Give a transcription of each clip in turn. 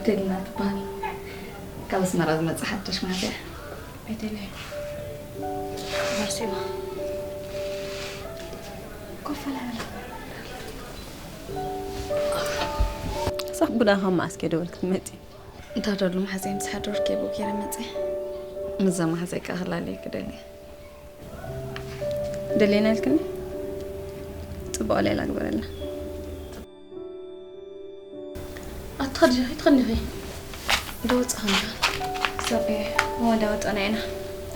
ደልና ትበሃል። ካብ ኣስመራ ዝመጽእ ሓድሽ ማዕበያ። ኣይደለየ። ባርሴማ። ኮፈላ። ሳብ ቡዳ ካብ መዓስ ከይደወልክ ትመጺ? እንታ ደሉ መሓዘይ ምስ ሓደርክ የብኡ ገይረ መጺ። ምስዛ መሓዘይ ከኣ ክላለየ ክደሊ። ደሌና ኢልክኒ? ጽቡቕ ሌላ ግበረልና። ኣትኸዲ ዲኺ? ትኸዲ ዲኺ? ዶ ወጻኻ እንዲኻ? ሰብ እየ። እሞ እንዳወጣና ኢና።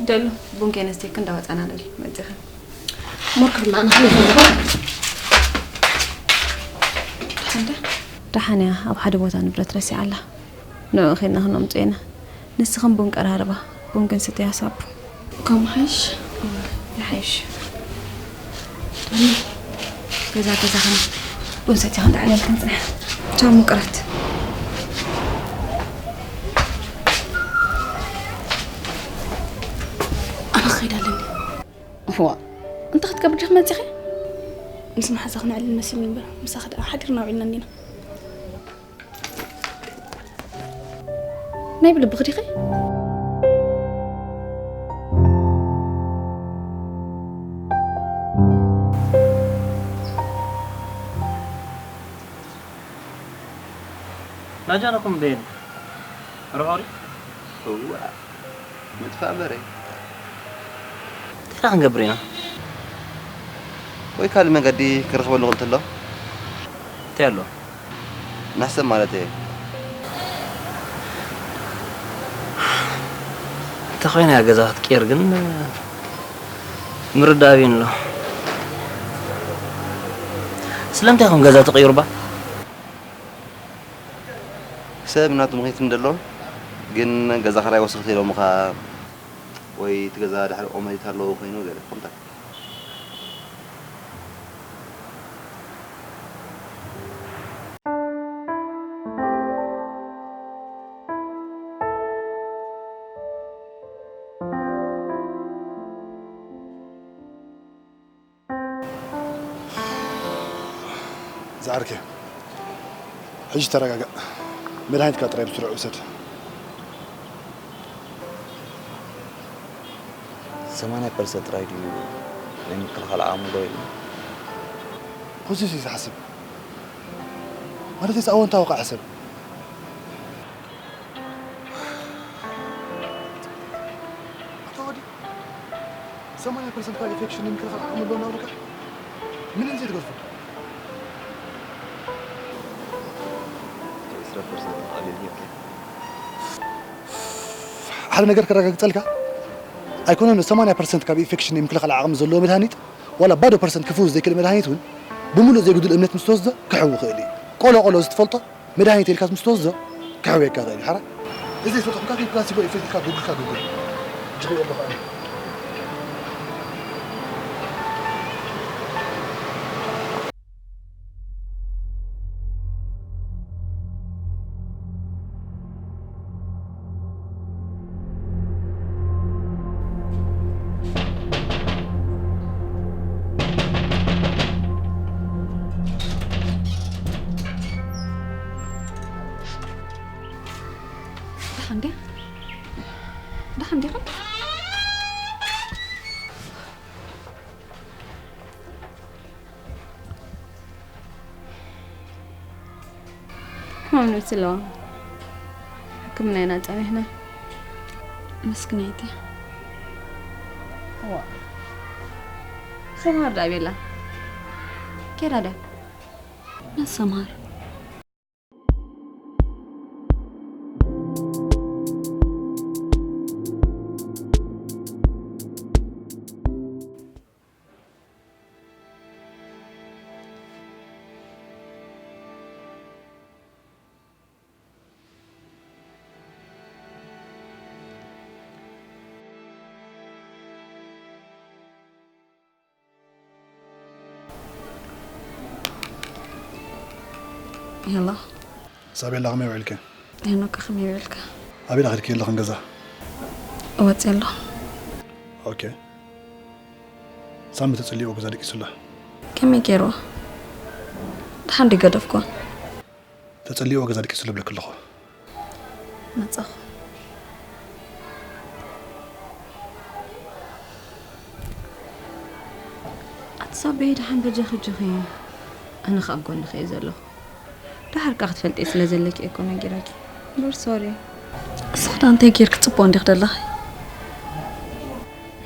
ደሉ፣ ቡን ከይነስተይክ እንዳወጻና ደሉ። መጺኻ። ሞክር ማዕና። ደሓን ዶ? ደሓን እያ። ኣብ ሓደ ቦታ ንብረት ረሲዓ ኣላ። ንዕኡ ኬድና ክነምጽኦ ኢና። ንስኽን ቡን ቀራርባ፣ ቡን ክንስተ ያሳቡ። ከምኡ ሓይሽ? ይሓይሽ። ገዛ ገዛ ኸም ቡን ሰቲኻ እንዳዕለልክን ጽንሕ። ቻው ምቅራት። ኣነ ክኸይድ ኣለኒ። እዋ፣ እንታይ ክትገብር ዲኺ መጺኺ? ምስ መሓዛ ክነዕልል መሲሉኒ እምበር፣ ምሳኺ ደኣ ሓዲርና ውዒልና እንዲና። ናይ ብልብኺ ዲኺ? ናጃ ነኩም ቤን ሮሆሪ እዋ ምጥፋእ በረ እንታይ ደኣ ክንገብር ኢና? ወይ ካልእ መገዲ ክረኽበሉ ክእል እንተሎ እንታይ ኣሎ? ንሕሰብ ማለት እየ። እንተኾይና እያ ገዛ ክትቅየር ግን ምርዳእ ኣብዩኒ ኣሎ። ስለምንታይ ኢኹም ገዛ ትቕይሩ እባ? ሰብ ናቱ ምኽንያት እንደሎ ግን ገዛ ክራይ ወሰኽቲ ኢሎምኻ ወይ እቲ ገዛ ድሕሪ ኦመሪት ኣለዎ ኮይኑ ገለ ከምታ ዝዓርከ ሕጂ ተረጋጋእ። መድሃኒትካ ጥራይ ብስሩዕ ውሰድ። ሰማንያ ፐርሰንት ጥራይ ድዩ ናይ ምክልኻል ዓቕሚ ዶ ኢሉ? ፖዚቲቭ ዝሓስብ ማለት እዚ ኣወንታዊ ከዓ ሕሰብ። ኣታ ወዲ ሰማንያ ፐርሰንት ካብ ኢንፌክሽን ንምክልኻል ዓቕሚ ኣለዎ እናበሉካ ምንም ዘይትገዝፎ። ሓደ ነገር ከረጋግፀልካ ኣይኮነን ሰማንያ ፐርሰንት ካብ ኢንፌክሽን ንምክልኻል ዓቕሚ ዘለዎ መድሃኒት ዋላ ባዶ ፐርሰንት ክፍውስ ዘይክእል መድሃኒት እውን ብምሉእ ዘይጉዱል እምነት ምስ ትወስዶ ክሕዊ ይኽእል እዩ። ቆሎ ቆሎ እዚ ትፈልጦ መድሃኒት ኢልካ ምስ ትወስዶ ከሕውየካ ይኽእል እዩ። ሓራ እዚ ዝፈተኹካ ከይድ ፕላሲቦ ኢፌክት ኢልካ ጉግልካ ጉግል ጅኽሪ ኣለኹ ኣነ። ደሓን ድያ? ደሓን ዲኻ? ሕማም ነብሲ ኣለዋ። ሕክምና ኢና ጸኒሕና። መስክናይቲ። ዋ። ሰምሃር ደኣ ቤላ። ኬዳ ድያ? መን ሰምሃር? ሄሎ። ሳቤላ ከመይ ውዒልክን? ሄኖክ ከመይ ውዒልካ? ኣበይ ዳኺ ኢልኪ ኣለኽን ገዛ? ወጺ ኣሎ። ኦኬ። ሳሚ ተጸሊእዎ ገዛ ደቂሱ ኣሎ። ከመይ ገይርዎ? ደሓን ድዩ ገደፍክዎ? ተጸሊእዎ ገዛ ደቂሱ ኣሎ ብለኪ ኣለኹ። መጻኹ። ኣቲ ሳቤ ደሓን በጃኺ ጅኺ። ኣነ ከኣ ኣብ ጎንኺ እየ ዘለኹ። ደሓር ከኣ ክትፈልጥዮ ስለ ዘለኪ እየ እኮ ነጊረኪ። እምበር ሶሪ። ንስኺ ደኣ እንታይ ጌርኪ ጽቡቕ እንዲኺ ደለኺ?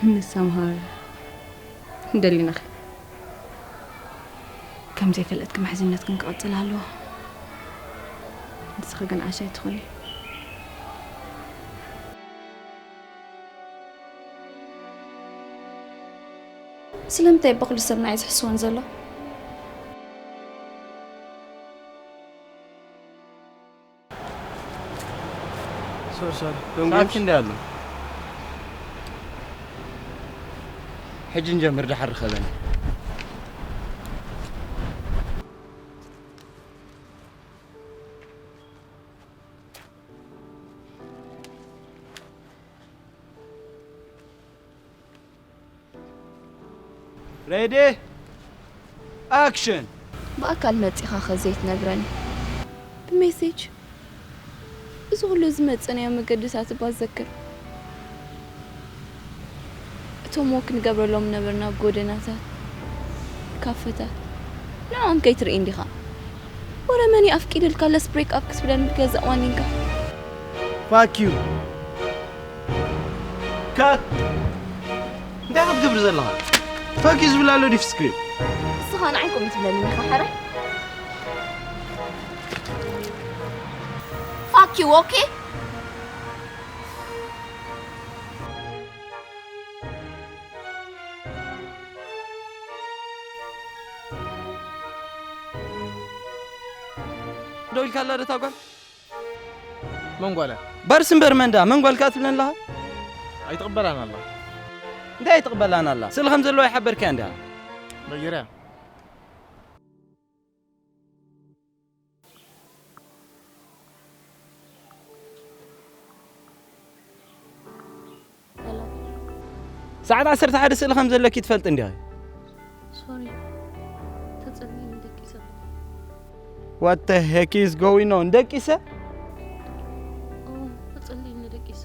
ንሰምሃር። ደሊናኺ። ከም ዘይፈለጥኪ ምሕዝነትክን ክቕጽል ኣለዎ። ንስኺ ግን ዓሻ ኣይትኹኒ። ስለምንታይ እባ ኩሉ ሰብ ንዓይ ዝሕስወን ዘሎ? ሶሪ ሶሪ። ዶንት ሰዓት ክንደይ ኣሎ? ሕጂ ንጀምር፣ ደሓር ርኸበኒ። ሬዲ ኣክሽን። ብኣካል መጺኻ ኸ ዘይትነግረኒ? ብሜሴጅ? እዚ ኹሉ ዝመጸናዮ መገድታት እባ ዘክር። እቶም ዎክ ንገብረሎም ነበርና ጎደናታት፣ ካፈታት፣ ንዕኦም ከይትርኢ እንዲኻ። ወረ መን ኣፍቂድልካ ለስ ብሬክ ኣፕ ክትብለኒ ትገዛእ ዋኒንካ። Fuck you. ካት እንታይ ክትገብር ዘለኻ? Fuck you ዝብል ኣሎ ዲፍ ስክሪን። እስኻ ንዓይ ከምኡ ትብለኒ ኢኻ ሓራይ። Fuck you, okay? ደው ኢልካ ኣላ ዶ እታ ጓል? መን ጓላ? ባርሲ እምበር መንዳ መን ጓልካ ትብለን ኣለኻ? ኣይትቕበላን ኣላ። እንታይ ኣይትቕበላን ኣላ? ስእሊ ከም ዘለዋ ይሓበርካያ እንዲኻ። በጊርያ። ሰላም። ሰዓት ዓሰርተ ሓደ ስእሊ ከም ዘለኪ ትፈልጥ እንዲኻ። ሶሪ። ተጸልኒ ደቂሰ። What the heck is going on? ደቂሰ? ኦ፣ ተጸልኒ ደቂሰ።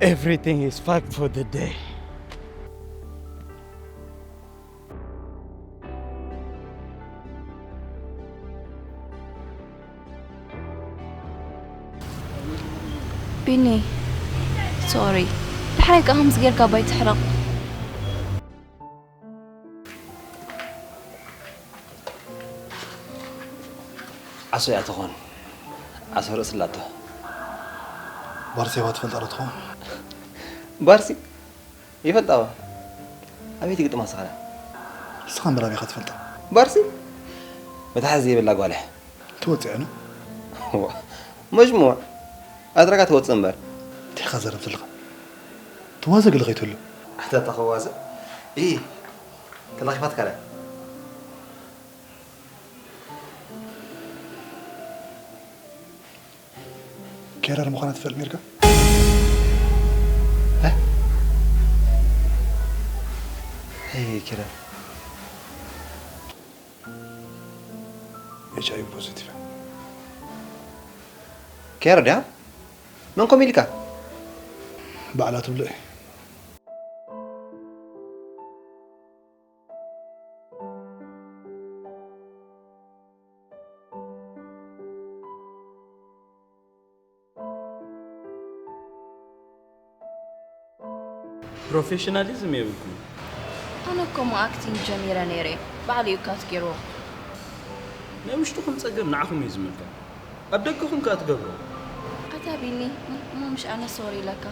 Everything is fucked for the day. ቢኒ፣ ሶሪ። ድሕራይ ከኣ ከምዚ ጌርካ ባይ ትሕረቕ። ዓሶ እያ ትኾን። ዓሶ ርእሲ ኣላቶ። ባርሴባ ትፈልጣ ዶ ትኸውን? ባርሲ ይፈልጣዋ። ኣበይ ትግጥማ ስኻላ? ንስኻ እምበር ኣበይ ኢኻ ትፈልጣ? ባርሲ መትሓዚ ዘይብላ ጓልሕ። ትወፅእ ያ ነው? መጅሙዕ ኣድረጋ ትወፅእ እምበር። እንታይ ኢኻ ዘረብ ዘለኻ? ተዋዘ ገለ ከይትህሉ። ኣታ ተኸዋዘ? ኢ ተለኺፋትካ ዳ? ኬረር ምዃና ትፈልጥ ነርካ? ሄይ ኪረር። ኤች ኣይ ቪ ፖዚቲቭ። ኬረር ድያ? መን ኮም ኢልካ? ባዕላ ትብሎ እዩ። ፕሮፌሽናሊዝም የብልኩም። ኣነ እኮ ሞ ኣክቲንግ ጀሚረ ነይረ፣ ባዕሉ እዩ ካት ገይርዎ። ናይ ውሽጥኹም ጸገም ንዓኹም እዩ ዝምልከት፣ ኣብ ደገኹም ከኣ ትገብርዎ። ኣታ ቢኒ፣ እሞ ምሽ ኣነ ሶሪ ኢለካ።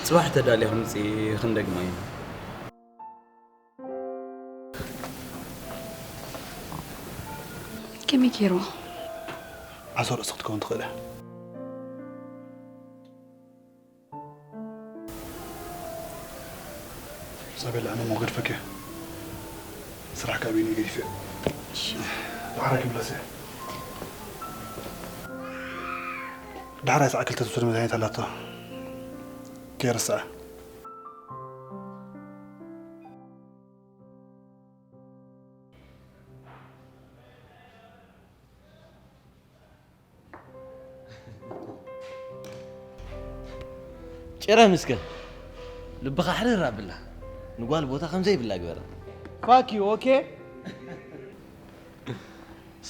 ጽባሕ ተዳሊኹም ምጺ ክንደግማ ኢና። ከመይ ገይሩ? ዓሶ ርእሲ ክትከውን ትኽእል እያ። ሳቤላ፣ ኣነ እሞ ገድፈኪ። ስራሕ ካብ ኢዱ ገዲፈ። ደሓራይ ክምለስ እየ። ደሓራይ ሰዓት ክልተ ትውሰድ መድሃኒት ኣላቶ። ከይርስዓ። ጭረ ምስከ ልብኻ ሕርር ኣብላ። ንጓል ቦታ ከም ዘይብላ ግበራ። Fuck you, okay?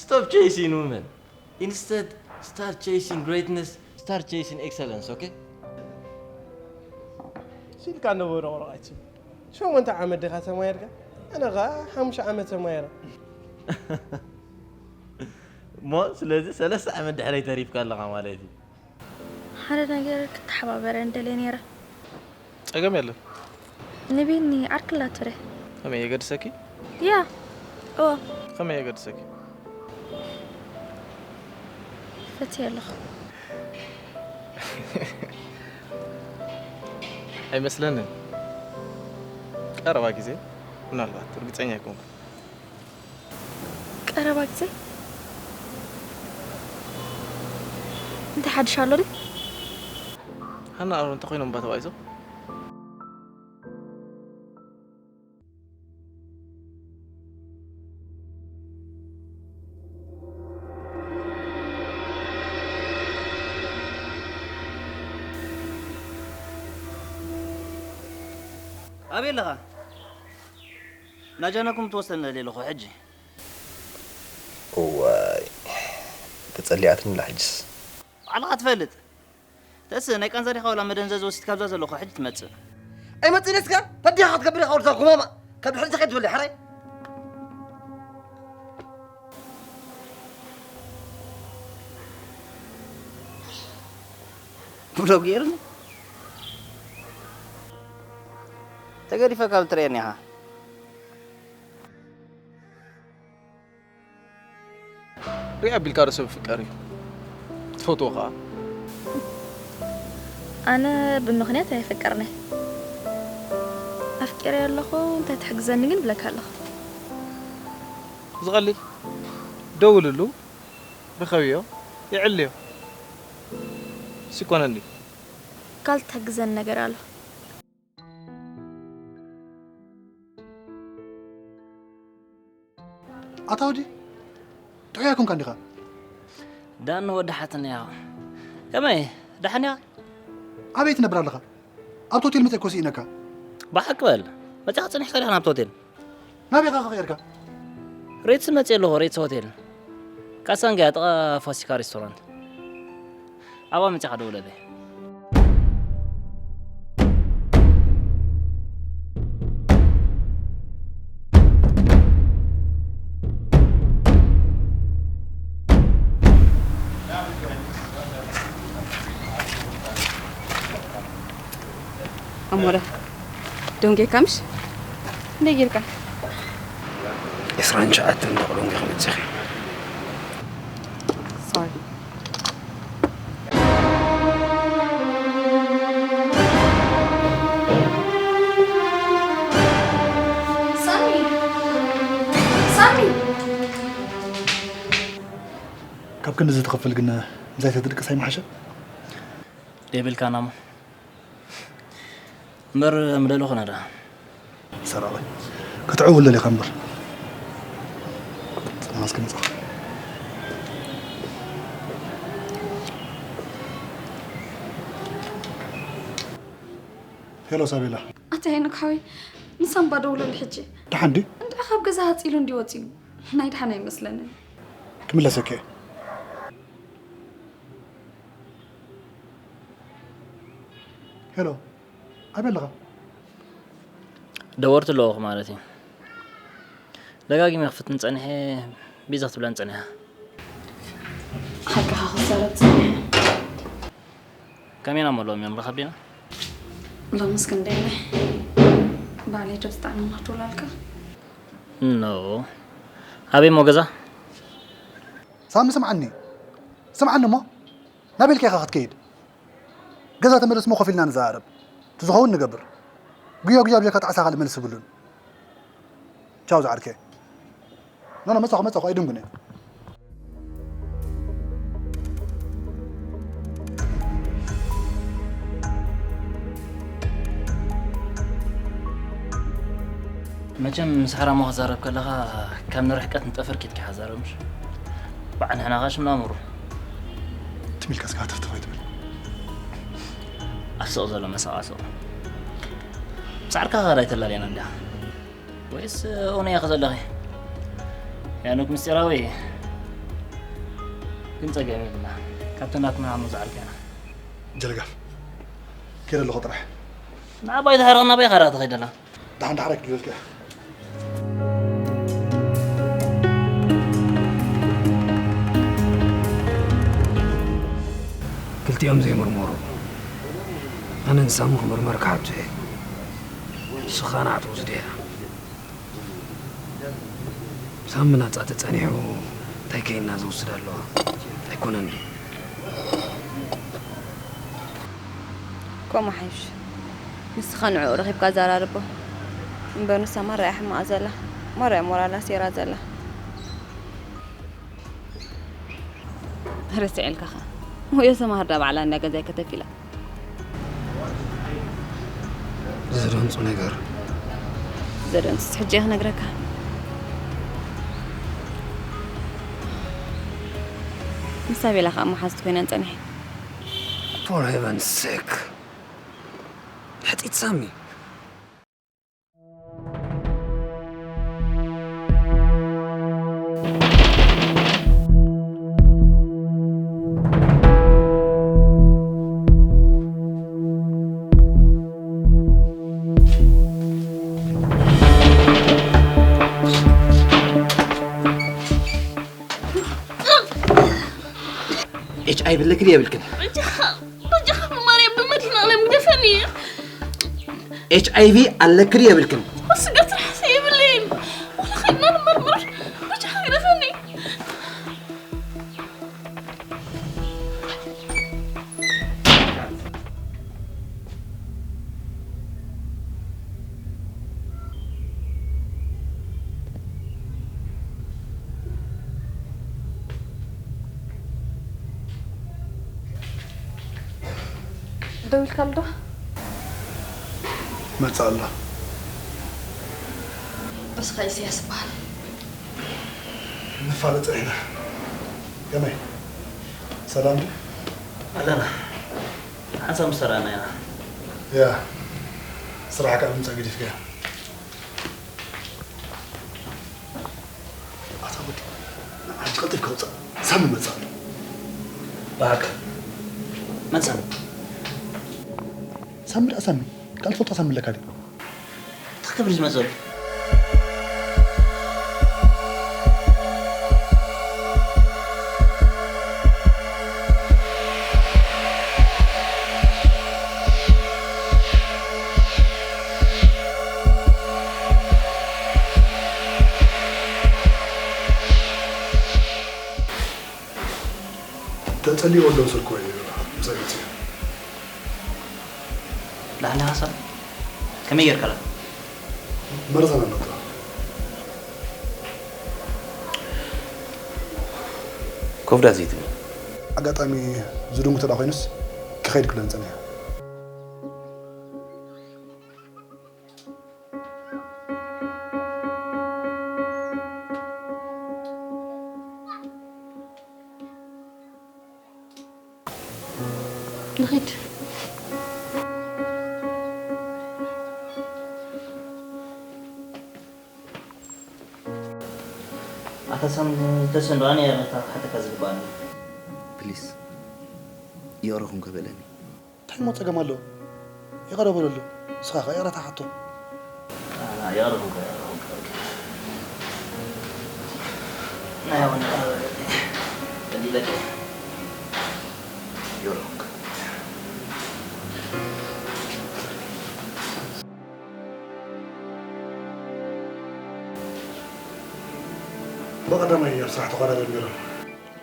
Stop chasing women. Instead, start chasing greatness. Start chasing excellence, okay? ሲልካ ነበረ ቆረቃችን ሸሞንተ ዓመት ዲኻ ተማየርካ? ኣነ ኸዓ ሓሙሽተ ዓመት ተማየረ። እሞ ስለዚ ሰለስተ ዓመት ድሕረይ ተሪፍካ ኣለኻ ማለት እዩ። ሓደ ነገር ክትተሓባበረ እንደልየ ነይረ። ጸገም የለን። ንቢኒ ዓርኪ ኣላቶ ደ? ከመይ የገድሰኪ? ያ እዎ። ከመይ የገድሰኪ? ፈትየ ኣለኹ። ኣይመስለንን። ቀረባ ግዜ ምናልባት፣ ርግጸኛ ኣይኮንኩን። ቀረባ ግዜ እንታይ ሓድሽ ኣሎ ድዩ? ሃና ኣሮን እንተኾይኖም እባ ተባኢሶም። ኣበይ ኣለኻ? ላጃነኩም ትወስደና ደልየ ኣለኹ ሕጂ። እዋይ፣ ተጸሊኣትኒ ኣላ ሕጅስ። ባዕልኻ ትፈልጥ። ተስ ናይ ቃንዛ ዲኻ ወላ መደንዘዝ ወሲድ ካብዛ ዘለኹ ሕጂ ትመጽእ። ኣይመጽእን እስከ ፈዲኻ ክትገብር ኢኻ ወድዛ ጉማማ። ካብ ድሕሪ ዘኸይድ ትበልዕ ሕራይ። ብሎግ ጌርኒ። ተገዲፈ ካብ ትርእየኒ ኢኻ። ሪኣ ቢልካ ዶ ሰብ ይፍቀር እዩ? ትፈትዎ ኸዓ? ኣነ ብምኽንያት ኣይፍቀርን'የ። ኣፍቂረዮ ኣለኹ፣ እንታይ ትሕግዘኒ ግን እብለካ ኣለኹ። ዝቐልል ደውልሉ፣ ርኸብዮ፣ የዕልዮ። እሱ ይኮነኒ። ካልእ ትሕግዘኒ ነገር ኣሎ። ኣታ ወዲ፣ ጥዑይ ኣይኮንካን ዲኻ? ዳኒ ወዲ ሓትኒ ያው። ከመይ? ደሓን ኢኻ? ኣበይ ትነብር ኣለኻ? ኣብቲ ሆቴል መጺአ እኮ ስኢነካ። ብሓቂ በል። መጺኻ ጸኒሕካ ዲኻ ናብቲ ሆቴል? ናበይ ኢኻ ከይርካ? ሬትስ መጺአ ኣለኹ፣ ሬትስ ሆቴል። ካሳንጋ ጥቓ ፋሲካ ሬስቶራንት። ኣብኣ መጺኻ ደውለለይ። ኣሞረ፣ ደንጌካ ምሽ? እንደ ጌርካ? ዕስራን ትሽዓተን ደቕ ደንጌ ክመጽእ ኢኺ። ሶሪ። ሳሚ! ሳሚ! ካብ ክንዲ ዝትኸፍል ግን ምሳይ ተትድቅስ ኣይምሓሸን? ደይብልካ ናሞ። እምበር ምደለኹ ነዳ። ሰራቒ። ክትዕውል ደሊኻ እምበር። ጽናስ ክመጻ። ሄሎ ሳቤላ። ኣታ ሄኖክ ሓወይ፣ ንሳምባ ደውለሉ ሕጂ። ደሓን ድዩ? እንድዒ ካብ ገዛ ሃጽ ኢሉ እንድዩ ወጺኡ። ናይ ደሓን ኣይመስለንን። ክምለሰኪ እየ። ሄሎ፣ ኣበይ ኣለኻ? ደወርቱ ኣለኹ ማለት እዩ። ደጋጊመ ክፍትን ጸኒሐ፣ ቢዚ ክትብለን ጸኒሓ። ሓቅኻ ክዛረብ ጸኒሐ። ከመይ ኢና መለዎም እዮም ረኸብ ዲና? ሎምስ ክንደይ ኢለ ባዕለይ ዶ ዝጠዓመና ክትውላልካ? ኖ። ኣበይ እሞ ገዛ? ሳሚ ስምዓኒ። ስምዓኒ እሞ ናበይ ኢልካ ኢኻ ክትከይድ? ገዛ ተመለስ እሞ ኮፍ ኢልና ንዘራረብ። እቲ ዝኸውን ንገብር። ጉዮ ጉዮ ብጀካ ጣዕሳ ካልእ መልሲ የብሉን። ቻው ዝዓርከይ። ኖ፣ ኖ፣ መጻኹ፣ መጻኹ፣ ኣይድንጉን እየ። መቸም ምስ ሓራሞ ክዛረብ ከለኻ ካብ ንርሕቀት ንጠፈር ኬድካ ሓዛረብ ምሽ? በዓል ንሕና ኸዓ ሽምና ምሩ። ትም ኢልካ እስካ ሃተፍተፍ ኣይትበል። ኣብ ስቕ ዘሎ መሳቕ ኣስቕ። ብጻዕርካ ኸዳ ኣይተላልየና እንዲኻ። ወይስ እውነ ኢኺ ዘለኺ? ያኖክ ምስጢራዊ ግን ጸገም የብልና። ካብቲ ናትና ዓሙ ዝዓልካ ኢና። ጀልጋፍ። ከይደ ኣለኹ ጥራሕ። ንዓባይ ተሃረቕ ናበይ ኸዳ ትኸይድ ኣላ? ደሓን ዳሕራይ ክድውለልካ እየ። ክልቲኦም ዘይምርመሩ። ኣነ ንሳሚ ክምርመር ክሓቱ እየ። ንስኻ ናዕቲ ውስድ እያ። ሳሚ ናጻ ተጸኒሑ እንታይ ከይና ዝውስድ ኣለዋ? ኣይኮነን ድዩ? ከምኡ ሓይሽ። ንስኻ ንዕኡ ረኺብካ ኣዘራርቦ። እምበር ንሳ ማራ እያ ሕማቕ ዘላ። ማራ እያ ሞራላ ሰይራ ዘላ። ረስዐልካኻ። ወዮ ሰማሃር ዳ ባዕላ እንዳ ገዛይ ከተፊላ። ዘደንጹ ነገር። ዘደንጹስ ሕጂ እየ ክነግረካ። ንሳ ቤላ ኸኣ መሓዝቲ ኮይነን ጸኒሐ። For heaven's sake። ሕጢት ሳሚ። ኤች ኣይ ቪ ኣለኪ ድዩ የብልክን? በጃኻ፣ በጃኻ ብማርያም ብመድህን ኣለም ግደፈኒ። ኤች ኣይ ቪ ኣለኪ ድዩ የብልክን? ስጋ ትርሓሰ የብለይን። ወላ ኸድና ንመርምር። በጃኻ ግደፈኒ። ደዊልካሉ ዶ? መጽእ ኣሎ። እስኻ ኢሳያስ ይበሃል። ንፋለጥ ኢና። ከመይ? ሰላም ድዩ? ኣለና። ሓንሳብ ምስ ተረኣና ኢና። ያ፣ ስራሕካ ኣብ ምምጻእ ገዲፍካያ። ኣታ ወዲ፣ ሕጂ ቀልጢፍካ ውጻእ። ሳሚ መጽእ ኣሎ። ብሓቂ? መን ሳሚ? ሳሚ ደኣ ሳሚ። ካልእ ትፈልጦ ሳሚ ኣለካ ድዩ? እንታይ ክብል ዝመጽእ ዘሎ? ተጸሊዎ ኣለዉ ስልኩ ወይ ምሳይ መጽኡ። ላዕሊ ሓሳብ ከመይ ጌርካ? መረዛን ኣለቶ። ኮፍዳ ዘይትብል። ኣጋጣሚ ዝድንጉ ተደኣ ኮይኑስ ክኸይድ ክብለኒ ጸኒሐ። ንኺድ። ኣታ ሳሚ፣ ተስንዶ ኣነ እየ ነታ ክሓተካ ዝግባኣኒ። ፕሊስ፣ ይቕረ ኩንከ በለኒ። እንታይ እሞ ጸገም ኣለዎ? ይቕረ በለሉ። ንስኻ ኸኣ ይቕረታ ሓቶ። ኣና ይቕረ ኩንከ፣ ይቕረ ኩንከ። ናይ ኣቡነ ይቕረ በለኒ። በዲለካ። ይቕረ ኩንከ። ብቐዳማይ ኣብ ስራሕ ተኾዳደር ነይሮም።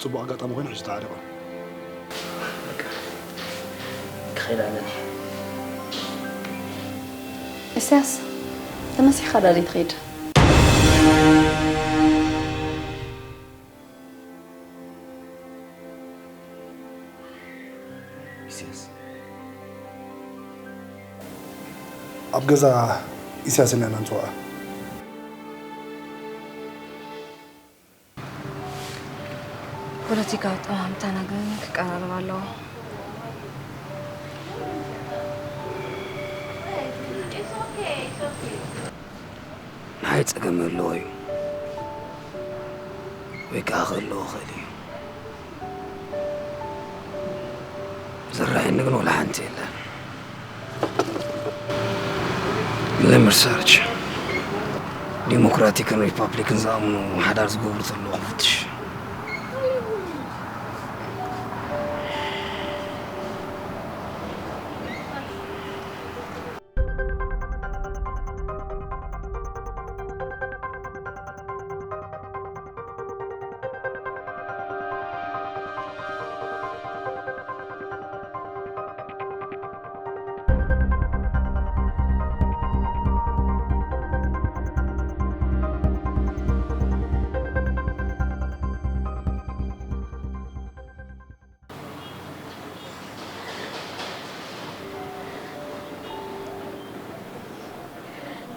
ጽቡቕ ኣጋጣሚ ኮይኑ ሕጂ ተዓሪቖም። በቃ፣ ክኸይድ ኣለኒ። ኢሳያስ፣ ተመሲሕካ ዳኣ ዘይትኸይድ? ኢሳያስ። ኣብ ገዛ ኢሳያስ ኢና ንጽውዖ። ፖለቲካዊ ኣጠማምታና ግን ክቀራረብ ኣለዎ። ንዓይ ጸገም ይህልዎ እዩ፣ ወይ ከኣ ክህልዎ ይኽእል እዩ። ዝረኣየኒ ግን ወላ ሓንቲ የለን። ለምርሳርች ዲሞክራቲክን ሪፓብሊክን ዝኣምኑ ሓዳር ዝገብሩ ዘለዉ ክፍትሽ።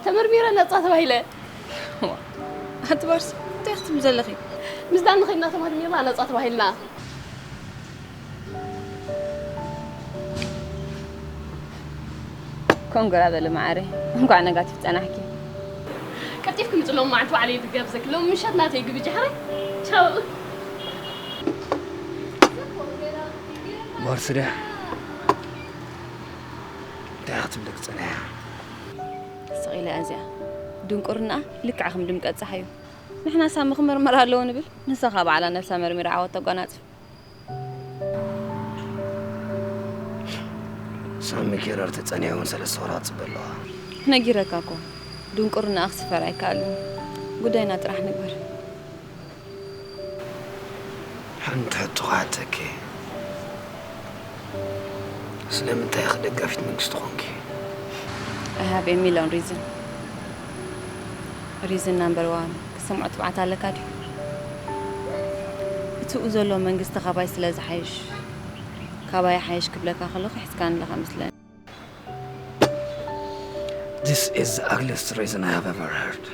ተመርሚረ ነጻ ተባሂለ። ዋ፣ ኣቲ ባርሲ፣ እንታይ ክትብሊ ዘለኺ? ምስ ዳኒ ኸይድና ተመርሚርና ነጻ ተባሂልና። ኮንግራ በሊ መዓረይ፣ እንኳዕ ነጋቲቭ ጸናሕኪ። ቀልጢፍኪ ምጽሎም መዓልቲ ባዕለይ ድገብዘክ ሎም ምሸት ናተይ ግብጂ ሕራይ። ቻው። ማርስዳ፣ እንታይ ክትብለክ ጸኒሓ? ስቕ ኢለ እዚኣ ድንቁርና ልክዕ ከም ድምቀት ጸሓዩ። ንሕና ሳሚ ክምርመር ኣለዎ ንብል፣ ንሳ ካብ ባዕላ ነብሳ መርሚራ ዓወት ተጓናጽፍ። ሳሚ ኬረር ተጸኒሑ እውን ሰለስተ ወርሓት ጽበ ኣለዋ። ነጊረካ እኮ፣ ድንቁርና ክስፈር ኣይከኣልን። ጉዳይና ጥራሕ ንግበር። ሓንቲ ሕቶ ክሓተኪ፣ ስለምንታይ ኢኺ ደጋፊት መንግስቲ ኾንኪ? I have a million reason. Reason number one፣ ክሰምዖ ትብዓት ኣለካ ድዩ? እቲ ብኡ ዘሎ መንግስቲ ካባይ ስለ ዝሓይሽ፣ ካባይ ሓይሽ ክብለካ ከለኹ ሒዝካኒ ኣለኻ መስለኒ። This is the ugliest reason I have ever heard.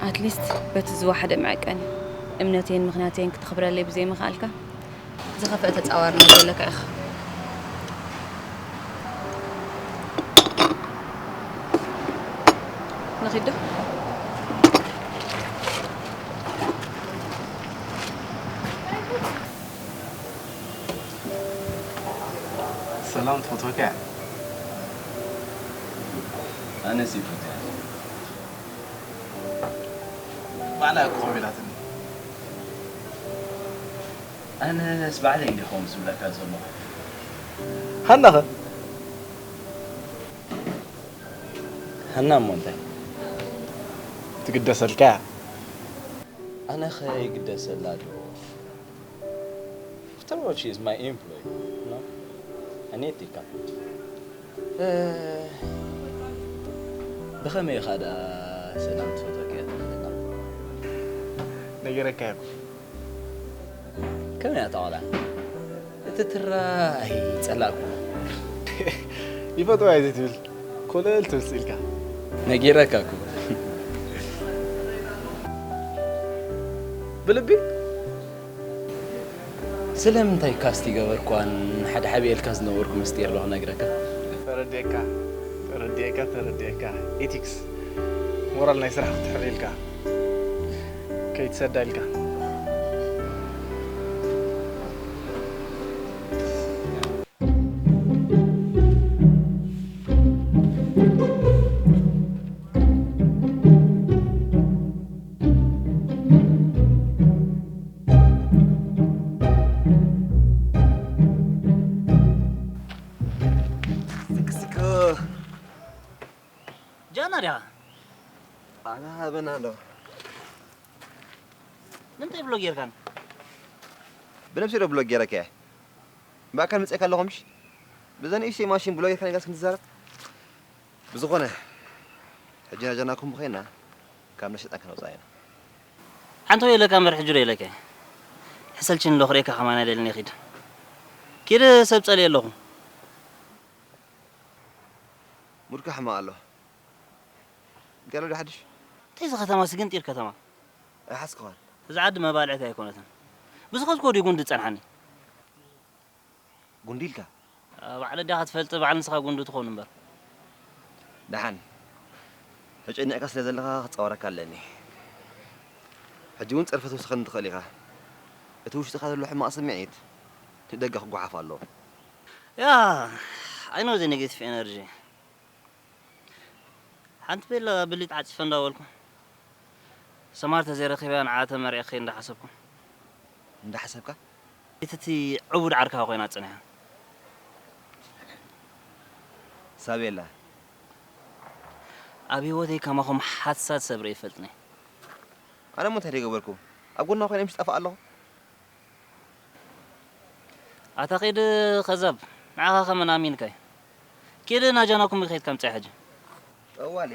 At least በቲ ዝወሓደ መዐቀኒ እምነተይን ምኽንያተይን ክተኽብረለይ ብዘይምኽኣልካ ዝኸፍአ ተጻዋርነት ዘለካ ኢኻ። ንኺድ ዶ? ሰላም ትፈትወካ እያ። ኣነስ ይፈትያ። ባዕላ እኮ ኢላትኒ። ኣነስ ባዕለይ እንዲኹም ዝብለካ ዘለኹ። ሃናኸ? ሃና እሞ እንታይ? ትግደሰልካ እያ። ኣነኸ ይግደሰላ ዶ? After all, she is my employee, no? ኣኔቲካ። እ፣ ብኸመይ ኢኻ ደኣ ሰላም ትፈትወካ እያ ትብለና? ነጊረካ እየ እኮ። ከመይ እያ እታ ቆልዓ? እቲ ትራ ኣይጸላእኩ። ይፈትዋ እየ ዘይትብል፣ ኮለል ትብል ስኢልካ። ነጊረካ እኮ። ብልቢ? ስለምንታይ ካስት ይገበርኳን ሓደ ሓቢኤልካ ዝነበርኩ ምስጢር ዶ ክነግረካ? ተረዲኤካ፣ ተረዲኤካ፣ ተረዲኤካ። ኤቲክስ፣ ሞራል ናይ ስራሕ ክትሕር ኢልካ። ከይትሰዳ ኢልካ። ስክስክ። ጃና ዲኻ? ኣና ሃበና ኣሎ። ንምንታይ ብሎግ ጌርካን? ብነብሲ ዶ ብሎግ ጌረካ እየ? ብኣካል መጺእካ ኣለኹ ምሽ? ብዛ ንእሽተይ ማሽን ብሎግ ጌርካ ነጋስ ክንትዛረብ? ብዝኾነ፣ ሕጂ ናጃናኩም ብኸይና ካብ ነሸጣን ከነውፅኣ ኢና። ሓንቲ ወይ ኢለካ እምበር ሕጂ ዶ ኢለካ እየ? ሕሰልችኒ ኣሎ ክርእየካ ከማን ኣይደልን እየ። ኪድ። ኪድ ሰብ ጸልየ ኣለኹ። ሙድካ ሕማቕ ኣሎ። ገለ ዶ ሓድሽ? እንታይ እዚ ከተማ ስግንጢር ከተማ? ኣይሓስክኻን። እዛ ዓዲ መባልዕቲ ኣይኮነትን። ብዝኸድኮ ድዩ ጉንዲ ዝጸንሓኒ? ጉንዲ ኢልካ? እ፣ ባዕሉ ኣዴኻ ትፈልጥ፣ በዓል ንስኻ ጉንዲ ትኸውን እምበር። ደሓን። ተጨኒቕካ ስለ ዘለኻ ክጻወረካ ኣለኒ። ሕጂ እውን ጸርፊ ትውስኸኒ ትኽእል ኢኻ። እቲ ውሽጥኻ ዘሎ ሕማቕ ስምዒት ንደገ ክጓሓፍ ኣለዎ። ያ፣ I know the negative energy። ሓንቲ ቤላ ብሊት ዓጺፈ እንዳበልኩ፣ ሰማር ተዘይረኺበያ ንዓ ተመርዒኺ እንዳሓሰብኩ። እንዳሓሰብካ? እቲ ዕቡድ ዓርካ ኮይና ጸኒሓ። ሳቤላ። ኣብ ህይወተይ ከማኹም ሓሳድ ሰብ ርእየ ይፈልጥኒ። ኣነ እሞ እንታይ ደይገበርኩ? ኣብ ጎና ኮይነ ምሽ ጠፋእ ኣለኹ? ኣታ ኺድ ከዛብ፣ ንዓኻ ከመን ኣሚንካይ? ኪድ ናጃናኩም ከይድ ከምጽእ ሕጂ። ጠዋሊ።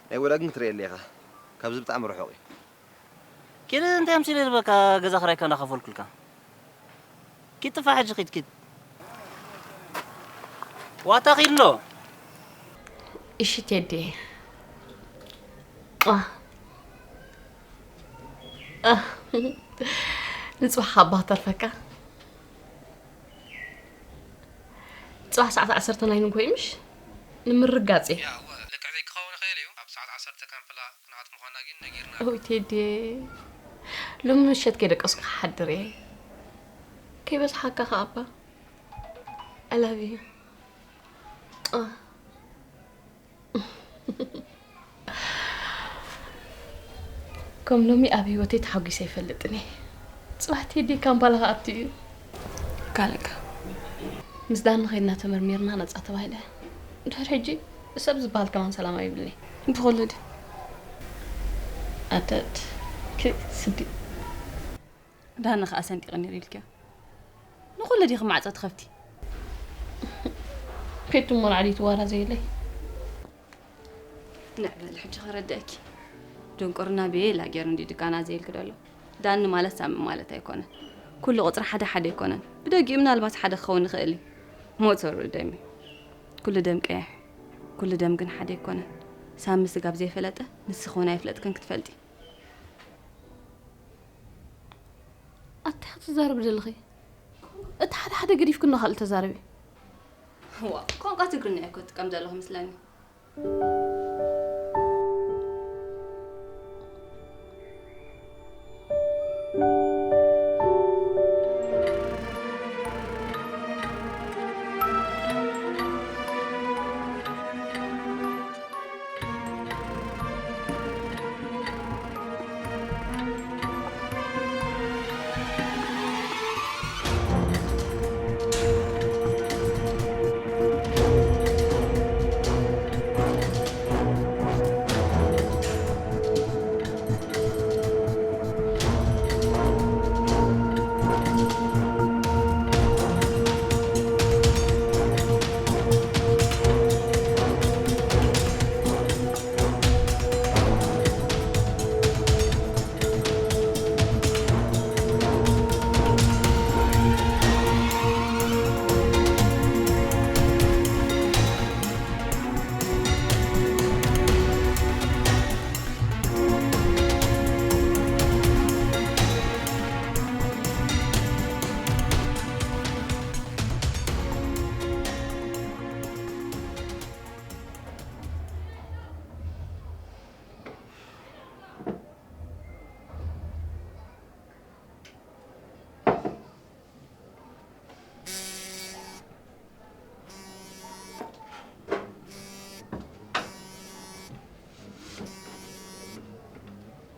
ናይ ወዳ ግን ክትርእየለይ ኢኻ። ካብዚ ብጣዕሚ ርሑቕ እዩ። ኪድ እንታይ ኣምሲለ ዝበካ ገዛ ክራይካ እንዳኸፈልኩልካ። ኪድ ጥፋ ሕጂ ኪድ ኪድ። ዋታ ኺድ እንዶ። እሺ ቴዲ። ኣህ። ኣህ። ንጹህ ሓባ ተርፈካ። ጽባሕ ሰዓት ዓሰርተ ናይ ንግሆ እዩ ምሽ? ንምርጋጽ እየ። ያ፣ እወ፣ ልክዕ ዘይክኸውን ይኽእል እዩ። ኣብ ሰዓት ዓሰርተ ካምፕላ ክንኣት ምዃና ግን ነጊርና። ኦይ ቴዲ፣ ሎሚ ምሸት ከይደቀስኩ ክሓድር እየ። ከይበዝሓካ ከኣ እባ። I love you። አ። ከም ሎሚ ኣብ ህይወተይ ተሓጒሰ ኣይፈልጥን እየ። ጽባሕ ቴዲ ካምፓላ ክኣቱ እዩ። ካልእከ? ምስ ዳኒ ኸይድና ተመርሚርና ነጻ ተባሂለ። ድሕሪ ሕጂ ሰብ ዝበሃል ከማን ሰላም ኣይብልኒ። ብኹሉ ድዩ? ኣደድ። ክ-፣ ስዲ። ዳኒ ኸኣ ሰንጢቕኒ ነይሩ ኢልክዮ። ንኹሉ ዲኺ ማዕጾ ትኸፍቲ? ኬቱ እሞ ንዓዲ ትዋራ ዘየለይ። ንዕ በሊ ሕጂ ከረድአኪ። ድንቁርና ብየ ኢላ ገይሩ እንዲ ድቃና ዘይልክ ደሎ። ዳኒ ማለት ሳሚ ማለት ኣይኮነን። ኩሉ ቁጽሪ ሓደ ሓደ ኣይኮነን። ብደጊኡ ምናልባት ሓደ ክኸውን ይኽእል እዩ። ሞተሩ ደም እዩ። ኩሉ ደም ቀያሕ እዩ። ኩሉ ደም ግን ሓደ ኣይኮነን። ሳሚ ስጋብ ዘይፈለጠ ንስኺ እውን ኣይፍለጥክን ክትፈልጢ። ኣታ ክትዛረቢ ዘለኺ? እቲ ሓደ ሓደ ገዲፍክኖ ካልእ ተዛረቢ። ዋ፣ ቋንቋ ትግርኛ እኮ ትጥቀም ዘለኹ ምስለኒ።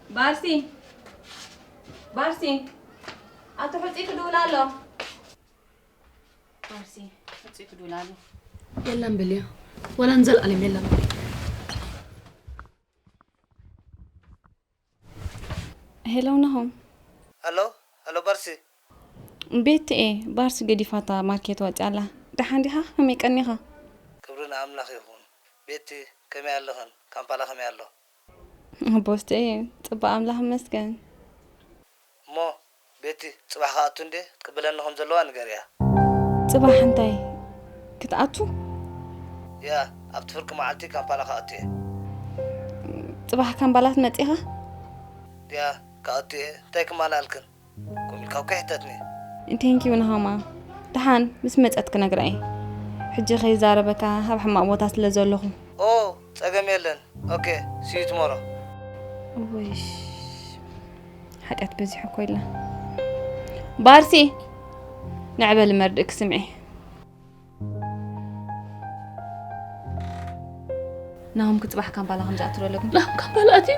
ባርሲ፣ ባርሲ፣ ኣቶ ሕጺ ክድውል ኣሎ። ባርሲ፣ ሕጺ ክድውል ኣሎ። የለን በልዮ፣ ወላ ንዘልኣለም የለን። ሄሎ ናሆም። ሄሎ፣ ሄሎ ባርሲ። ቤቲ እየ፣ ባርሲ ገዲፋታ ማርኬት ወፂኣ ኣላ። ደሓን ዲኻ? ከመይ ቀኒኻ? ክብሪ ንኣምላኽ ይኹን። ቤቲ፣ ከመይ ኣለኽን? ካምፓላ ከመይ ኣሎ? ኣቦስተ እየ፣ ፅቡቕ ኣምላኽ ይመስገን። እሞ ቤቲ፣ ፅባሕ ክኣቱ እንዴ ክትቅበለኒ ከም ዘለዋ ንገርያ። ፅባሕ እንታይ ክትኣቱ? ያ፣ ኣብቲ ፍርቂ መዓልቲ ካምፓላ ክኣቱ እየ። ፅባሕ ካምባላ ትመፅእ ኢኻ? ያ፣ ክኣቱ እየ። እንታይ ክማላልክን? ኮም ኢልካ እኮ ይሕተትኒ። ቴንኪዩ ናሆማ። ደሓን ምስ መጸት ክነግራ እየ። ሕጂ ከይዛረበካ ኣብ ሕማቕ ቦታ ስለ ዘለኹ። ኦ፣ ጸገም የለን። ኦኬ፣ see you tomorrow። እውይሽ፣ ሓጢኣት በዚሑ እኮ ኢልና። ባርሲ፣ ንዕ በሊ መርድእኪ ስምዒ። ናሆም ክጽባሕ ካምፓላ ከም ዝኣቱ ዶ ኣለኩም? ናሆም ካምፓላ ኣትዩ?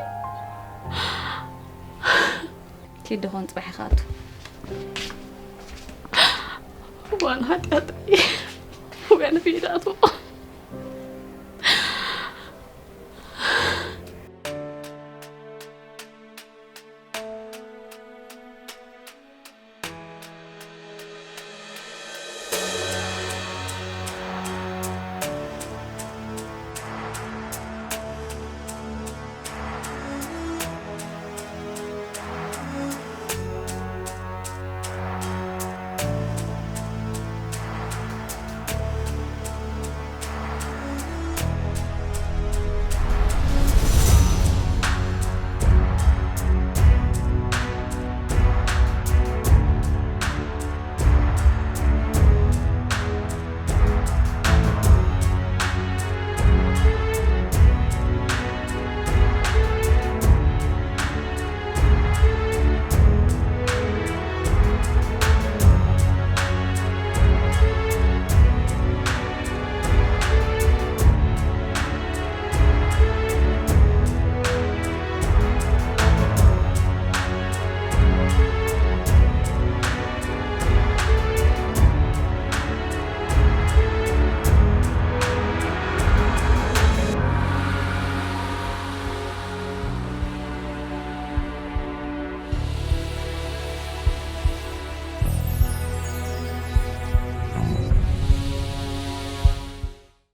ኪድ ዶ ኾን ጽባሕ ይኸኣቱ? እዋን ሓጢኣተይ፣ ወገን ፊዳቱ።